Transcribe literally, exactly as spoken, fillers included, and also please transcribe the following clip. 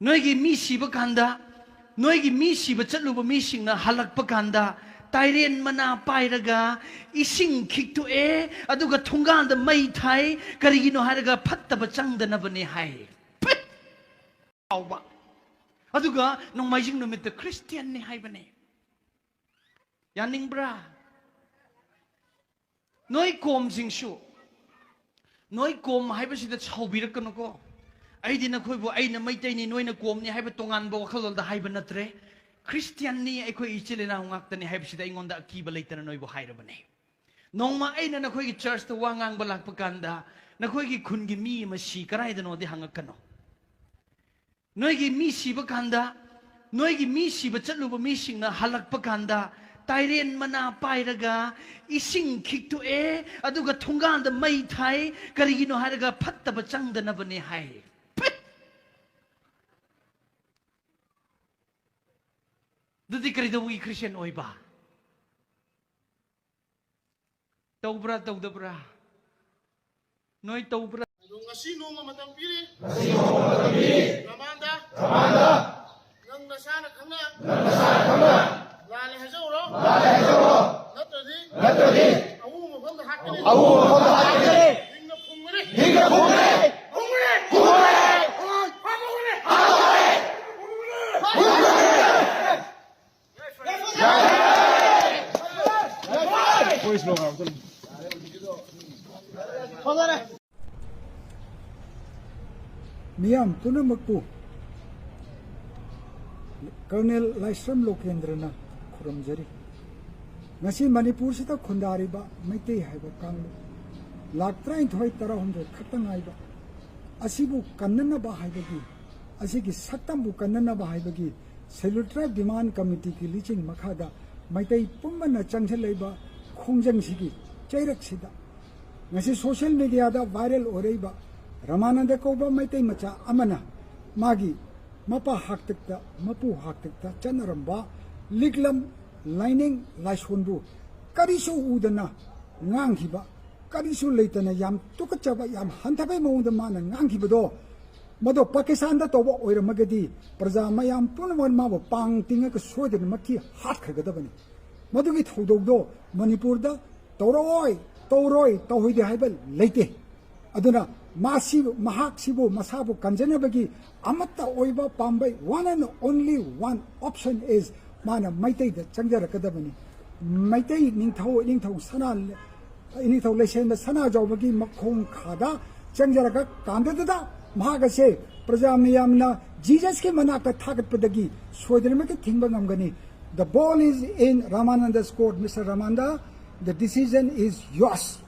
ꯅꯣꯏꯒꯤ ꯃꯤ ꯁꯤꯕ ꯀꯥꯟꯗ, ꯅꯣꯏꯒꯤ ꯃꯤ ꯁꯤꯕ ꯆꯠꯂꯨꯕ ꯃꯤꯁꯤꯡꯅ ꯍꯜꯂꯛꯄ ꯀꯥꯟꯗ, ꯇꯥꯏꯔꯦꯟ ꯃꯅꯥ ꯄꯥꯏꯔꯒ ꯏꯁꯤꯡ ꯈꯤꯛꯇꯣꯛꯑꯦ, ꯑꯗꯨꯒ ꯊꯣꯡꯒꯥꯟꯗ ꯃꯩ ꯊꯥꯏ꯫ ꯀꯔꯤꯒꯤꯅꯣ ꯍꯥꯏꯔꯒ, "ꯐꯠꯇꯕ ꯆꯪꯗꯅꯕꯅꯦ" ꯍꯥꯏ꯫ ꯐꯠ! ꯀꯥꯎꯕ꯫ ꯑꯗꯨꯒ ꯅꯣꯡꯃꯥꯏꯖꯤꯡ ꯅꯨꯃꯤꯠꯇ ꯈ꯭ꯔꯤꯁꯇꯤꯌꯥꯟꯅꯤ ꯍꯥꯏꯕꯅꯦ꯫ ꯌꯥꯅꯤꯡꯕ꯭ꯔꯥ? ꯅꯣꯏ ꯀꯣꯝꯁꯤꯡꯁꯨ, ꯅꯣꯏ ꯀꯣꯝ ꯍꯥꯏꯕꯁꯤꯗ ꯁꯥꯎꯕꯤꯔꯛꯀꯅꯨꯀꯣ꯫ ꯑꯩꯗꯤ ꯅꯈꯣꯏꯕꯨ, ꯑꯩꯅ ꯃꯩꯇꯩꯅꯤ, ꯅꯣꯏꯅ ꯀꯣꯝꯅꯤ ꯍꯥꯏꯕ ꯇꯣꯉꯥꯟꯕ ꯋꯥꯈꯜꯂꯣꯟꯗ ꯍꯥꯏꯕ ꯅꯠꯇ꯭ꯔꯦ꯫ ꯈ꯭ꯔꯤꯁꯇꯤꯌꯥꯟꯅꯤ, ꯑꯩꯈꯣꯏ ꯏꯆꯤꯜ ꯏꯅꯥꯎ ꯉꯥꯛꯇꯅꯤ ꯍꯥꯏꯕꯁꯤꯗ ꯑꯩꯉꯣꯟꯗ ꯑꯀꯤꯕ ꯂꯩꯇꯅ ꯅꯣꯏꯕꯨ ꯍꯥꯏꯔꯕꯅꯦ꯫ ꯅꯣꯡꯃ ꯑꯩꯅ ꯅꯈꯣꯏꯒꯤ ꯆꯔꯆꯇ ꯋꯥ ꯉꯥꯡꯕ ꯂꯥꯛꯄ ꯀꯥꯟꯗ, ꯅꯈꯣꯏꯒꯤ ꯈꯨꯟꯒꯤ ꯃꯤ ꯑꯃ ꯁꯤ ꯀꯗꯥꯏꯗꯅꯣꯗꯤ ꯍꯪꯉꯛꯀꯅꯨ꯫ ꯅꯣꯏꯒꯤ ꯃꯤ ꯁꯤꯕ ꯀꯥꯟꯗ, ꯅꯣꯏꯒꯤ ꯃꯤ ꯁꯤꯕ ꯆꯠꯂꯨꯕ ꯃꯤꯁꯤꯡꯅ ꯍꯜꯂꯛꯄ ꯀꯥꯟꯗ, ꯇꯥꯏꯔꯦꯟ ꯃꯅꯥ ꯄꯥꯏꯔꯒ ꯏꯁꯤꯡ ꯈꯤꯛꯇꯣꯛꯑꯦ, ꯑꯗꯨꯒ ꯊꯣꯡꯒꯥꯟꯗ ꯃꯩ ꯊꯥꯏ꯫ ꯀꯔꯤꯒꯤꯅꯣ ꯍꯥꯏꯔꯒ, "ꯐꯠꯇꯕ ꯆꯪꯗꯅꯕꯅꯦ" ꯍꯥꯏ꯫ ꯐꯠ! ꯑꯗꯨꯗꯤ ꯀꯔꯤꯗꯧꯕꯒꯤ ꯈ꯭ꯔꯤꯁꯇꯤꯌꯥꯟ ꯑꯣꯏꯕ? ꯇꯧꯕ꯭ꯔꯥ, ꯇꯧꯗꯕ꯭ꯔꯥ? ꯅꯣꯏ ꯇꯧꯕ꯭ꯔꯥ? ꯑꯗꯣ ꯉꯁꯤ ꯅꯣꯡꯃ ꯃꯇꯝ ꯄꯤꯔꯤ꯫ ꯉꯁꯤ ꯅꯣꯡꯃ ꯃꯇꯝ ꯄꯤꯔꯤ꯫ ꯃꯃꯥꯡꯗ꯫ ꯃꯃꯥꯡꯗ꯫ ꯅꯪ ꯅꯁꯥꯅ ꯈꯪꯅ꯫ ꯅꯪ ꯅꯁꯥꯅ ꯈꯪꯅ꯫ ꯂꯥꯜꯂꯦ ꯍꯥꯏꯖꯧꯔꯣ꯫ ꯂꯥꯜꯂꯦ ꯍꯥꯏꯖꯧꯔꯣ꯫ ꯅꯠꯇ꯭ꯔꯗꯤ꯫ ꯅꯠꯇ꯭ꯔꯗꯤ꯫ ꯑꯍꯣꯡꯕ ꯃꯐꯝꯗ ꯍꯥꯠꯀꯅꯤ꯫ ꯑꯍꯣꯡꯕ ꯃꯐꯝꯗ ꯍꯥꯠꯀꯅꯤ꯫ ꯍꯤꯡꯅ ꯐꯨꯝꯒꯅꯤ꯫ ꯍꯤꯡꯅ ꯐꯨꯝꯒꯅꯤ꯫ ꯐꯨꯝꯒꯅꯤ꯫ ꯐꯨꯝꯒꯅꯤ꯫ ꯐꯨꯝꯒꯅꯤ꯫ ꯃꯤꯌꯥꯝ ꯄꯨꯝꯅꯃꯛꯄꯨ ꯀꯔꯅꯦꯜ ꯂꯥꯏꯁ꯭ꯔꯝ ꯂꯣꯀꯦꯟꯗ꯭ꯔꯅ ꯈꯨꯔꯨꯝꯖꯔꯤ꯫ ꯉꯁꯤ ꯃꯅꯤꯄꯨꯔꯁꯤꯗ ꯈꯨꯟꯗꯥꯔꯤꯕ ꯃꯩꯇꯩ ꯍꯥꯏꯕ ꯀꯥꯡꯂꯨꯞ ꯂꯥꯈ ꯇꯔꯥꯅꯤꯊꯣꯏ, ꯇꯔꯥꯍꯨꯝꯗꯣꯏ ꯈꯛꯇ ꯉꯥꯏꯕ ꯑꯁꯤꯕꯨ ꯀꯟꯅꯅꯕ ꯍꯥꯏꯕꯒꯤ, ꯑꯁꯤꯒꯤ ꯁꯛꯇꯝꯕꯨ ꯀꯟꯅꯅꯕ ꯍꯥꯏꯕꯒꯤ Scheduled Tribe Demand Committeeꯒꯤ ꯂꯤꯆꯤꯡ ꯃꯈꯥꯗ ꯃꯩꯇꯩ ꯄꯨꯝꯕꯅ ꯆꯪꯁꯤꯜꯂꯛꯏꯕ ꯈꯣꯡꯖꯪꯁꯤꯒꯤ ꯆꯩꯔꯛꯁꯤꯗ, ꯉꯁꯤ social mediaꯗ viral ꯑꯣꯏꯔꯛꯏꯕ ꯔꯃꯥꯅꯟꯗ ꯀꯧꯕ ꯃꯩꯇꯩ ꯃꯆꯥ ꯑꯃꯅ ꯃꯥꯒꯤ ꯃꯄꯥ ꯍꯥꯛꯇꯛꯇ, ꯃꯄꯨ ꯍꯥꯛꯇꯛꯇ ꯆꯠꯅꯔꯝꯕ ꯂꯤꯛꯂꯝ, ꯂꯥꯏꯅꯤꯡ, ꯂꯥꯏꯁꯣꯟꯕꯨ ꯀꯔꯤꯁꯨ ꯎꯗꯅ ꯉꯥꯡꯈꯤꯕ, ꯀꯔꯤꯁꯨ ꯂꯩꯇꯅ ꯌꯥꯝ ꯇꯨꯀꯠꯆꯕ, ꯌꯥꯝ ꯍꯟꯊꯕꯒꯤ ꯃꯑꯣꯡꯗ ꯃꯥꯅ ꯉꯥꯡꯈꯤꯕꯗꯣ, ꯃꯗꯣ ꯄꯥꯀꯤꯁꯇꯥꯟꯗ ꯇꯧꯕ ꯑꯣꯏꯔꯝꯃꯒꯗꯤ ꯄ꯭ꯔꯖꯥ ꯃꯌꯥꯝ ꯄꯨꯝꯅꯃꯛ ꯃꯥꯕꯨ ꯄꯥꯡ ꯇꯤꯡꯉꯒ ꯁꯣꯏꯗꯅꯃꯛꯀꯤ ꯍꯥꯠꯈ꯭ꯔꯒꯗꯕꯅꯤ꯫ ꯃꯗꯨꯒꯤ ꯊꯧꯗꯣꯛꯗꯣ ꯃꯅꯤꯄꯨꯔꯗ ꯇꯧꯔꯛꯑꯣꯏ, ꯇꯧꯔꯣꯏ, ꯇꯧꯍꯣꯏꯗꯦ ꯍꯥꯏꯕ ꯂꯩꯇꯦ꯫ ꯑꯗꯨꯅ ꯃꯥꯁꯤ, ꯃꯍꯥꯛꯁꯤꯕꯨ ꯃꯁꯥꯕꯨ ꯀꯟꯖꯅꯕꯒꯤ ꯑꯃꯠꯇ ꯑꯣꯏꯕ ꯄꯥꯝꯕꯩ, one and only one option is, ꯃꯥꯅ ꯃꯩꯇꯩꯗ ꯆꯪꯖꯔꯛꯀꯗꯕꯅꯤ꯫ ꯃꯩꯇꯩ ꯅꯤꯡꯊꯧ, ꯏꯅꯤꯡꯊꯧ ꯁꯅꯥ, ꯏꯅꯤꯡꯊꯧ ꯂꯩꯁꯦꯝꯕ ꯁꯅꯥꯖꯥꯎꯕꯒꯤ ꯃꯈꯣꯡ ꯈꯥꯗ ꯆꯪꯖꯔꯒ ꯀꯥꯟꯗꯗꯨꯗ ꯃꯍꯥꯛ ꯑꯁꯦ ꯄ꯭ꯔꯖꯥ ꯃꯤꯌꯥꯝꯅ ꯖꯤꯖꯁꯀꯤ ꯃꯅꯥꯛꯇ ꯊꯥꯒꯠꯄꯗꯒꯤ ꯁꯣꯏꯗꯅꯃꯛꯀꯤ ꯊꯤꯡꯕ ꯉꯝꯒꯅꯤ꯫ The ball is in Ramananda's court, Mister Ramananda, the decision is yours꯫